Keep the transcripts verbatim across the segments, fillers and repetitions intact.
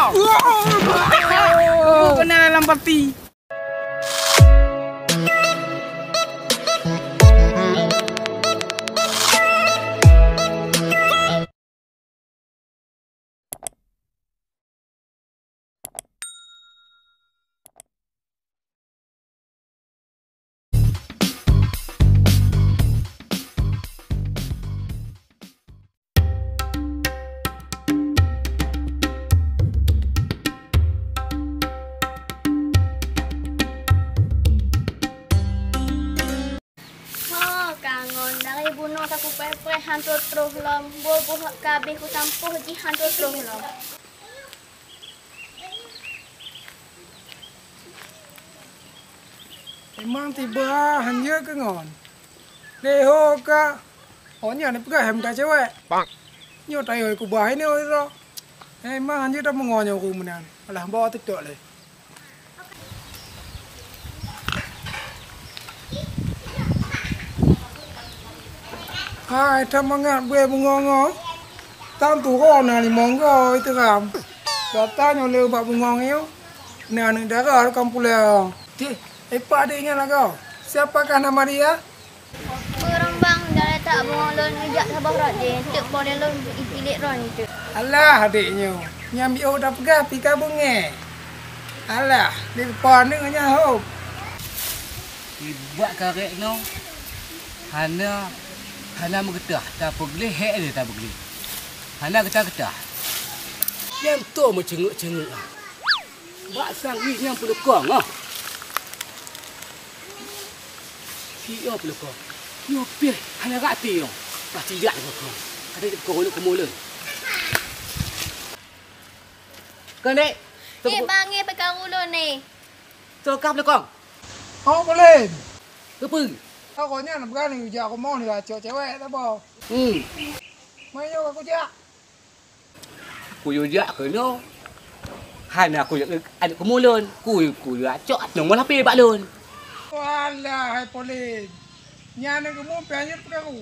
Kubu keunan lam pati. Ho, kangon dari bunoe takupreh-preh han troh-troh lom, boh-boh ka abéh kusampôh jih han troh-troh lom. Memang tiba hanjeuet keu ngon. Lé ho ka, oh nyan peugah hai muda cewek. Nyoe tayue kubah inoe sidroe. Memang hanjeuet tameungon nyoe ureueng meunan. Alah, bawa TikTok lé. Hai, that mangat bue bungong nyoe. Tan tuho na limong goe iteuram. Gata nyoe lé ubak bungong nyoe. Na aneuk dara rukang puléh. Tih, ipak adék nyan lagoe. Siapakah nama dia? Meureumbang dari tak bungong lôn neujak saboh rot jih. Teuk po lé lôn itilék droe nyoe teuk. Alah, adék nyoe. Nyang biôh tapeugah pih ka beungéh. Alah, di depan nyoe nyang hom. Nibak karék nyoe hana, hana meugeutah, tapeugleh hék lé tapeugleh. Hana geutah-geutah. Nyang toe meuceungeuek-ceungeuek ah. Bak sang jih nyang peuleukong ah. Siyoe peuleukong. Nyoe pih hana rati nyoe. Pasti jak peuleukong. Kata peuleukong ulôn keumulon. Keuneuk. Eh, bang, eh, peukara ulôn ni. Tokah peuleukong. Oh, Polém. Keupeue? Awak nyan beurani jak rumoh nibak cok cewek saboh. Hmm. Meunyoe ka kujak. Kuyue jak keunoe. Hana kuyue aneuk keumulon. Kuyue, kuyue cok nomor H P bak lôn. Walah, hai Polém. Nyan aneuk keumulon pih hana peukaru.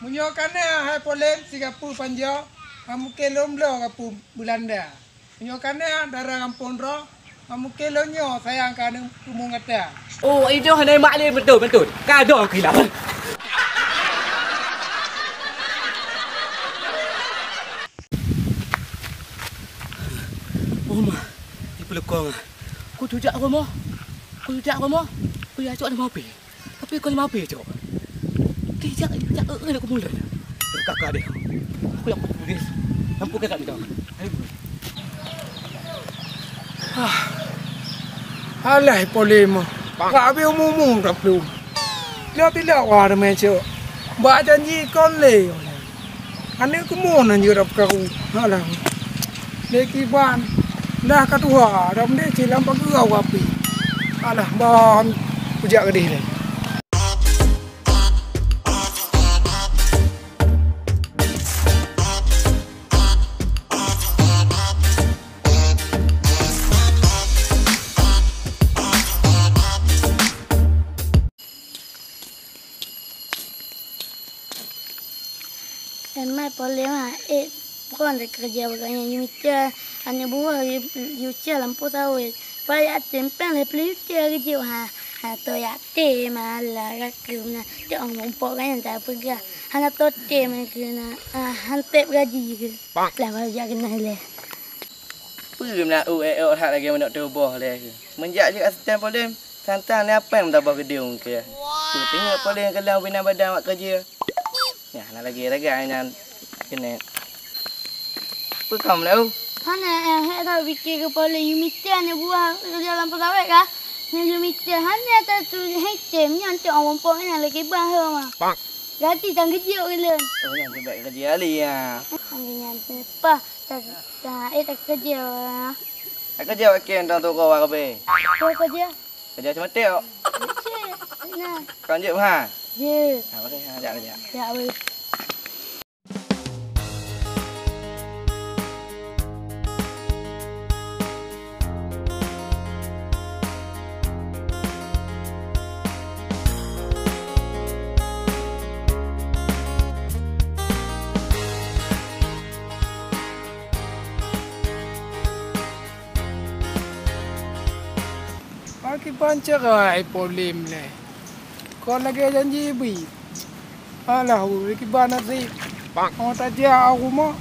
Meunyoe ka na, hai Polém, sigapu panjoe, ha mungken lôn bloe gapu Beulanda. Meunyoe ka na dara gampông droe, ha mungken lôn nyoe sayang keu aneuk keumulon gata. Oh, idoh hana mak lé beutôi, beutôi. Ka dong khilaf. Oh, ma, di peuleukong ah. Kujak rumoh. Kujak rumoh. Kujak cok limong pih. Tapi kon limong pih cok. Dijak, jak, eh, eh, aku mulai. Kakak deh. Aku yang putus. Ampun kakak minta. Ayo. Ah. Alah, Polém. Ka habéh umu-umu dah peulom. Lheueh bila wah ramé cok. Bak janji kon lé. Aneuk keumulon jeuet dah peukaru. Alah. Lé kiban. Dah ka tuha, dah mendeh cit lam pageue api. Alah, ban kujak keudeh lé. Emai Polém ha, eh, kon lé keureuja bak gobnyan, yue mita aneuk buah, yue, yue ucah lampôh sawét. Payah tem péng lhèe plôh juta geujok ha. Ha, tô yatim, alah, ka keuh meunan. Cok ong mumpok gobnyan tapeugah. Hana tô tem keuh na, ah, han teb gaji keuh. Lah, baru jak keunoe lé. Peue meunan u ék-ék that lagèe manok tuboh lé. Meunjak jeuet asisten Polém, santang lé apèng meutabah geudong keu. Peue teungoh Polém keulang binan badan awak keureuja. Nyan na lagèe ragai nyan keuneuk. Peue ka meunan u? Hana, eh, hek that pike keu Polém, yue mita aneuk buah keureuja lam peusawét ka. Nyan yue mita, hana tatuléh item, nyan cok ong mumpok nyan lagèe bah ho ma. Gaji tan geujok ulôn. Oh, nyan teubiet gaji ahli, ya. Nyan teupeue. Ta, ta, eh, ta keureuja. Ta keureuja wakèe, dong toko wa kabe. Apa keureuja? Keureuja cuma teo. Cik, nah. Kau lanjut, ha? Ya. Ha, okey, ha, jak, jak. Ya, weh. Kiban cerai Polem lé. Kon lagèe janji bri. Alah, kiban nasib. Oh, tajak u rumoh.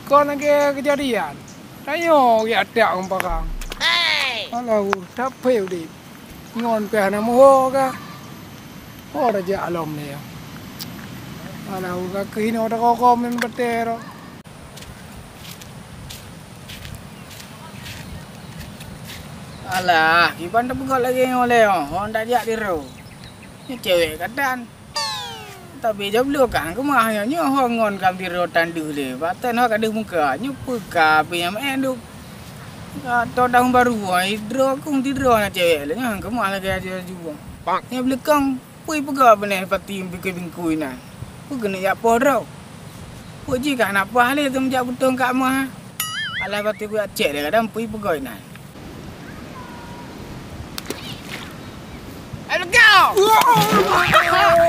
Kon lagèe keujadian. Tanyoe jak tak ngon parang. Alah, tapi udép. Ngon pih hana muho ka. Oh, raja alom ni. Alah, ka keuhinoe takokon men batèe ro. Alah, kiban tapeugah lagèe nyoe lé, oh, hon tajak diro. Nyoe cewek ka tan. Tapi jabloe ka keumah nyoe, nyoe ho ngon kam diro tan deuh lé. Bak tan ho ka deuh muka, nyoe peue ka pih nyang meu'en duek. Ka tô tahun baru, ai droe kong tidroe na cewek lé, nyoe keumah lagèe aju-aju. Nyoe beuleukeung, peue peugah beuneh pati bingkui-bingkui nan. Peue keuneuk jak poh droe? Peue jih ka hana paih lé teuma jak beutông ka meuh. Alah pati kujak cek lé kadang peue peugah inan. Ayo, kau!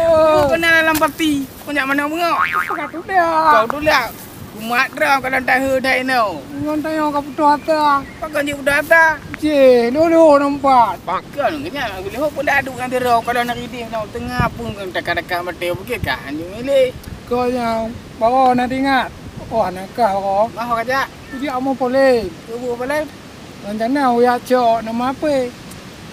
Kau kena dalam pati. Kau nyak mana bengok? Kau tulak. Kau tulak. Kumat dah kau dalam tahe dah ino. Ngon tayong kau putus asa. Kau kan jeuet putus asa. Cih, lulu nampak. Kau nyak boleh hok pun dah aduk ngan dero kalau nak ridih nau tengah pun kau dekat-dekat mata bukit kah anjing milik. Kau yang bawa nak ingat. Oh, anak kah kau. Mah kau kajak. Jadi amu poleh. Tubuh poleh. Rencana uyak cok nama ape?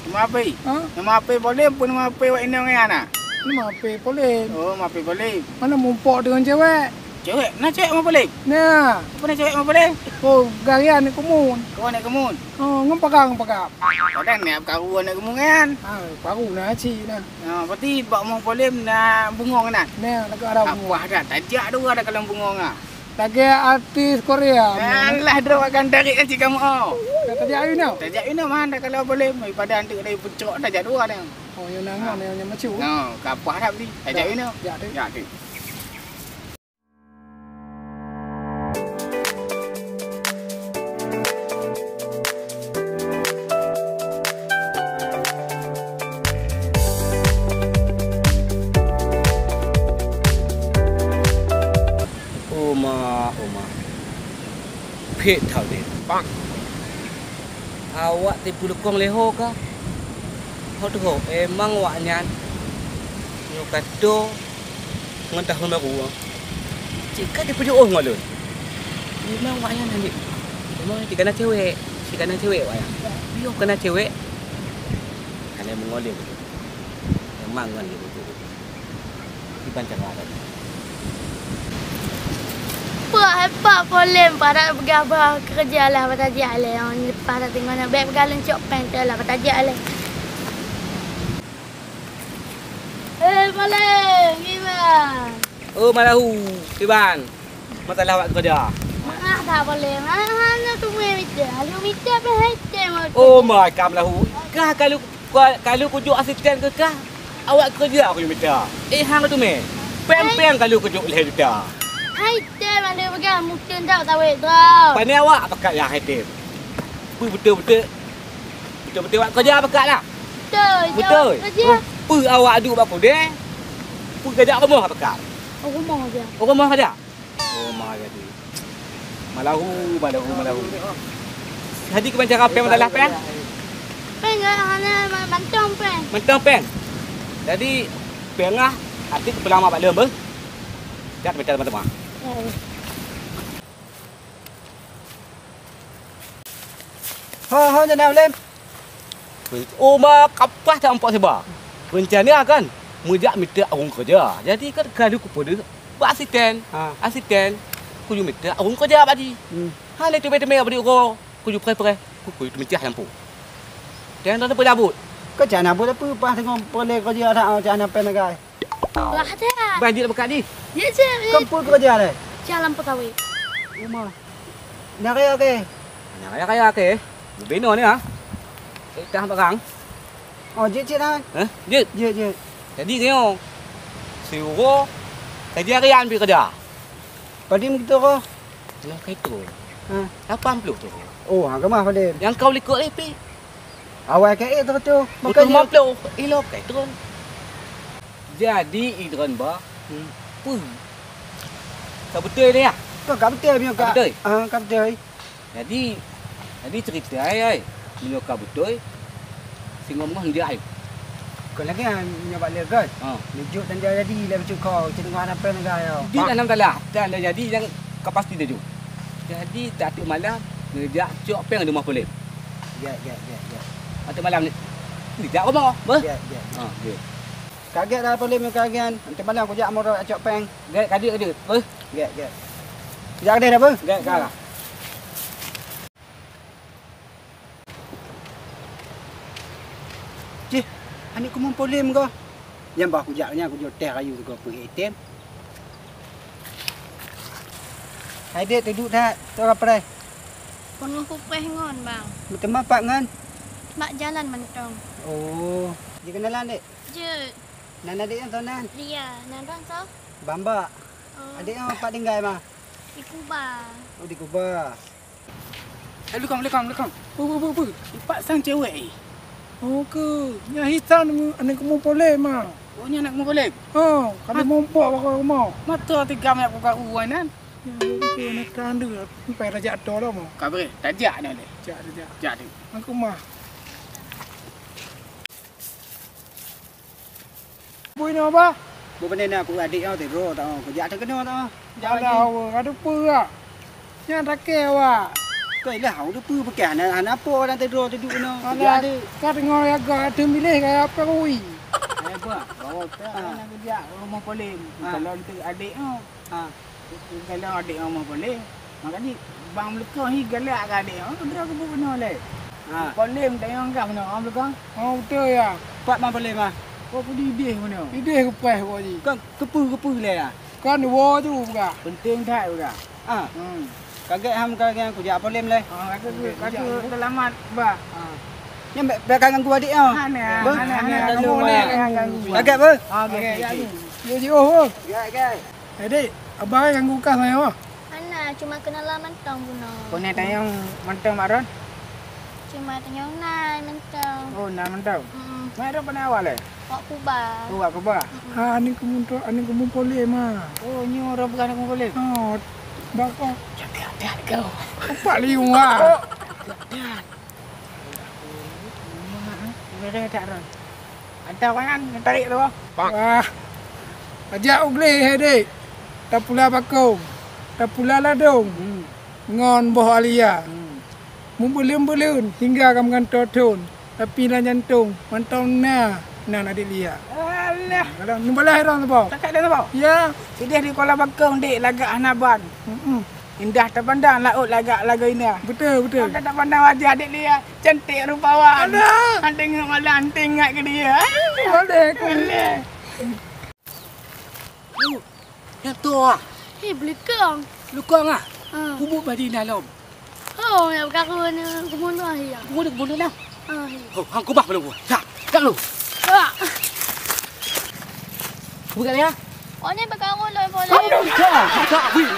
Nama ape? Ha? Nama ape polem pun nama ape wak inong ya na? Nama ape polem? Oh, nama ape polem? Mana mumpok dengan cewek? Cewek? Na cewek nama polem? Nah. Apa na cewek nama polem? Oh, garian ni kumun. Kau nak kumun? Oh, ngam pagang pagang. Kadang ni aku karu nak kumun kan? Ha, karu na cik na. Ha, berarti bak mau polem na bungong kan? Nah, nak arah bungong. Apa dah? Tajak dua dah kalau bungong ah. Lagèe artis Korea. Alah, droe akan tarik cit kamoe. Tajak inoe. Tajak inoe mah dah kalau boleh, daripada antuk dari pucok tajak dua dah. Oh, yang nangan yang macam. No, kapah dah beli. Tajak inoe. Ya, tu. Ya, tu. Oma, oma. Phet that udeb. Awak teupeuleukong lé ho kah? Ho teuho, emang awaknyan nyoe ka tô ngon tahun baru. Cit ka teupeujiôh ngon lôn. Memang awaknyan hana, memang cit ka na cewek, cit ka na cewek awaknyan. Yoh ka na cewek, hana meungon lé beutôi. Memang ngon lé beutôi. Iban cara tadi. Peuet hebat polem padat peugah bah keureuja lah batajak lé. Leupah tateungoh na bèk peugah lôn cok péng teuh lah batajak lé. Eh, polem, kiban. Oh, Malahu, kiban. Masalah awak keureuja. Maaf dah polem. Hana teumé mita. Lalu mita pih hai tem. Oh, mai kam lahu. Kah kalu Ka-, kalu kujok asisten keu kah, awak keureuja kuyue mita. Eh, hang teumé. Péng-péng kalu kujok lhèe juta. Hai tem, ada peugah mungken dak tawet droe. Pane awak pakat nyang hai tem. Peue beutôi-beutôi, beutôi-beutôi awak keureuja pakat lah. Beutôi, beutôi. Awak keureuja. Peue awak duek bak keudè? Peue geujak rumoh pakat? Oh, rumoh aja. Oh, rumoh aja. Oh, ma jadi. Malahu, malahu, malahu. Jadi kiban cara péng meudalah péng? Péng hana ma-, mantong péng. Mantong péng. Jadi péng ah, atik peulama bak lôn beuh. Jak mita teuma-teuma. Ya, ya. Ho, ho, nyan na ulém. Oma kapah that umpok siba. Rencana kan meujak mita ureueng keureuja. Jadi kan kalu kupeudeuh bak asisten. Ha. Asisten, kuyue mita ureueng keureuja bak jih. Hmm. Hana teumé-teumé bak uroe, kuyue preh-preh, kuyue teumicah lampu. Dan droeneuh peulabot. Keu cak na buet peue pah teungoh peureulèe keureuja that, cak na péng nagai. Wah, dah. Ban jeuet beukat jih. Ya, cik. Keu peue keureuja lé? Jalan pegawai. Uma. Nyan raya kèe? Nyan raya-raya kèe. Bubena ni, ha? Itah barang. Oh, jeuet cit, ha? Hah? Jeuet? Jeuet, jeuet. Jadi, nyoe, siuroe, saja harian pih keureuja. Padum gitu, ko? Limong kaiton. Ha. Lapan ploh tu. Oh, ha, keumah padum. Nyang kau likot lé pih. Awai keu ék tu, tu. Butuh lima puluh, ilo kaiton. Jadi, Idron ba, hmm, peue? Ka beutôi lé, ya? Ka, ka beutôi, meunyoe ka. Ka beutôi? Ah, ka beutôi. Jadi, jadi cerita ai, ai. Meunyoe ka beutôi, Singoh-ngoh neujak ayue. Kon lagèe nyan, meunyoe bak lé göt. Ha. Neujok tanda jadi lé bacut kho, cit teungoh hana péng lagèe nyoe. Jeuet, alhamdulillah, tanda jadi nyang ka pasti neujok. Jadi, ateueh malam, neujak cok péng di rumoh polém. Ya, ya, ya, ya. Ateueh malam ni, neujak rumoh, beuh? Ya, ya, ya. Ha, ya. Ka gèt dah polém keu lagèe nyan, ateueh malam kujak meurok cok péng. Gèt, ka jeuet, ka jeuet, beuh? Gèt, gèt. Jak keudéh dah, beuh? Gèt, ka lah. Cih, aneuk kumu polém ko. Nyang bah kujak nyan kujok teh rayu sigoe peuet item. Hai dek, teuduek that, toh ka preh. Peungoh kupreh ngon, Bang. Meuteumé pat ngon? Bak jalan mantong. Oh, jeuet keunalan, Dek? Jeuet. Nan adek nyan toh nan? Lia, nan droen soe? Bamba. Oh. Adek nyan pat tinggai ma? Di Kuba. Oh, di Kuba. Eh, lukong, lukong, lukong. Pu, pu, pu, pu. Empat sang cewek, eh. Oh, ke. Nyan hitam aneuk kumu polém ma. Oh, nyan aneuk kumu polém? Oh, kami mumpok bak rumoh. Mata tiga minyak kuka uwan nan. Ya, betul, nak kandung. Sampai raja atoh lah, mau. Kabe, tajak ni, Dek. Jak, tajak. Jak, Dek. Aku mah. Bui nyoe, Bah? Beu panena ku adek nyoe teuh, ta, kujak teuh keunoe ta. Alah, awak, ka teupeue, ah. Nyan rakée, awak. Koi lah, awak teupeue, peukai hana, hana po dan teuh, teuduek keunoe. Alah, kujak teuh. Ka teungoh jaga, teuh miléh kaya peurui. Eh, bah, bawa kita nak kujak rumoh polém. Ha. Kalau untuk adek nyoe. Ha. Galak adek ngon rumoh polém. Makajih, bang meuleukoh hi galak keu adek ngon, keudroe keubu keunoe lé. Ha. Polém tayong gah keunoe, bang meuleukoh. Oh, beutôi ya. Pat bang polém ah? Oh, keu idéh keunoe. Idéh keupreh kok jih. Kan keupeue-keupeue lé ya? Kan dua tu buka. Penting that buka. Ah. Hmm. Kagek ham kagek kujak polém lé. Ah, kata tu, kata tu selamat bah. Ah. Nyan bèk, bèk ka ganggu adek nyoe. Hana, hana, hana ganggu, hana ganggu. Kagek beuh? Ah, okey, okey. Yo, yo, oh. Ya, okey. Eh, Dek, abang ganggu kah saya, wah? Hana, cuma keunalan mantong bunoe. Kone tayong mantong, Mak Ron? Cuma tayong nan mantong. Oh, nan mantong. Mm-mm. Mak Ron pane awak lé? Wak Kuba. Oh, wak Kuba. Mm-mm. Ha, aneuk kumu, aneuk kumu polém ma. Oh, nyoe ureueng peugah aneuk kumu polém? Oh, bako. Jaga adat kau. Apa liung, wah? Jaga adat. Ada orang nyan, tarik tu. Wah. Ajak u glé hai dek. Tapula bakong, tapula ladong. Hmm. Ngon boh alia. Hmm. Meubeuleueng-beuleueng hingga ka meugantoe thon. Tapi lam jantong mantong na, na adek lia. Alah. Kalau nubalah hai rong sapa? Takat dia sapa? Ya. Sideh di kuala bakong dek lagak hana ban. Hmm. Indah tapandang laôt lagak lagoe indah. Betul, betul. Mata tapandang wajah dek lia, cantik rupawan. Alah. Han teuingat malam, han teuingat keu dia. Boleh, aku. Boleh. Lu, nyang tu ah. Hei, beulukong. Lukong ah? Ha. Kubu badi dalam. Oh, nak berkaru ni, kubunuh ya. Kubunuh, kubunuh lah. Ha, hei. Oh, hang kubah belum gua. Tak, tak lu. Ha. Bukan ya? Oh, ni berkaru lah, boleh. Aduh, tak, tak, wih.